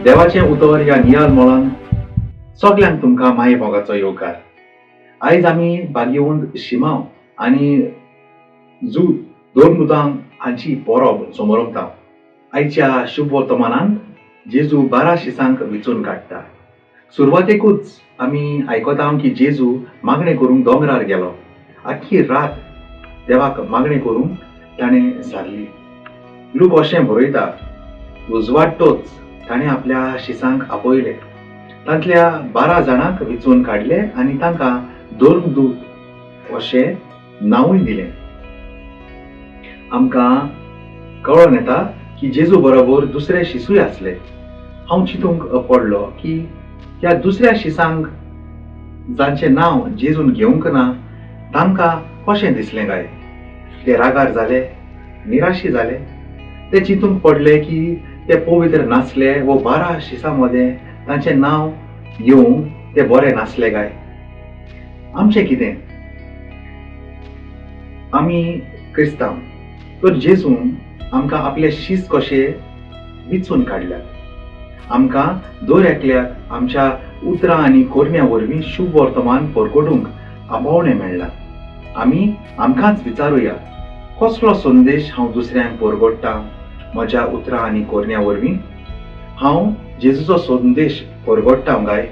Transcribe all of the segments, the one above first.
देवाचें उतर ह्या नियाल मोळान सगल्यांक तुमकां माये मोगाचो येवकार. आयज आमी भाग्यवंत शिमांव आनी जूत दोन हांची परब समोरंता. आयच्या शुभ वर्तमानांत जेजू 12 शिसांक विचून काडटा. सुरवातेकूच आमी आयकता की जेजू मागणें करूंक दोंगरार गेलो. आख्खी रात देवाक मागणें करूंक ताणें सारली. लूक अशें बरयता, उजवाडटोच ताणें आपल्या शिसांक आपयले, तांतल्या 12 जाणांक विचून काडले आनी तांकां धर्मदूत अशें नांवूय दिलें. आमकां कळोन येता की जेजू बरोबर दुसरे शिसूय आसले. हांव चिंतूंक पडलो की ह्या दुसऱ्या शिसांक जांचें नांव जेजून घेवंक ना तांकां कशें दिसलें काय? ते रागार जाले, निराशी जाले. ते चिंतूंक पडले की ते पवित्र नासले वो 12 शिसां मदें तांचें नांव येवंक ते बरे नासले काय? आमचें कितें? आमी क्रिस्तांव तर जेजून आमकां आपले शीस कशे विचून काडल्यात. आमकां दर एकल्याक आमच्या उतरां आनी कोरण्या वरवीं शुभ वर्तमान परगटूंक आपोवणें मेळ्ळां. आमी आमकांच विचारुया, कसलो संदेश हांव दुसऱ्यांक परगट्टां म्हज्या उतरां आनी कोरण्या वरवीं? हांव जेजूचो संदेश परगट्टां काय?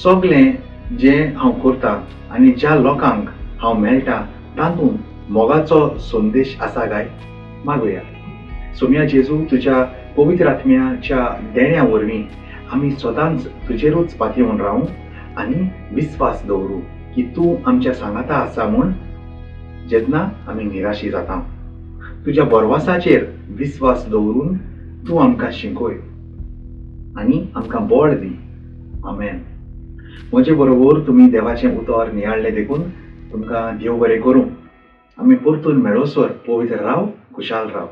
सगळें जें हांव करतां आनी ज्या लोकांक हांव मेळटा तातूंत मोगाचो संदेश आसा काय? मागुया. सोम्या जेजू, तुज्या पवित्र आत्म्याच्या देण्या वरवीं आमी सदांच तुजेरूच पातयेवन रावूं आनी विस्वास दवरूं की तूं आमच्या सांगाता आसा म्हूण जेन्ना आमी निराशी जाता. तुज्या बरवासाचेर विस्वास दवरून तूं आमकां शिकय आनी आमकां बळ दी. आमेन. म्हजे बरोबर तुमी देवाचें उतर नियाळ्ळें देखून तुमकां देव बरें करूं. आमी परतून मेळोसर पवित्र राव, खुशाल राव.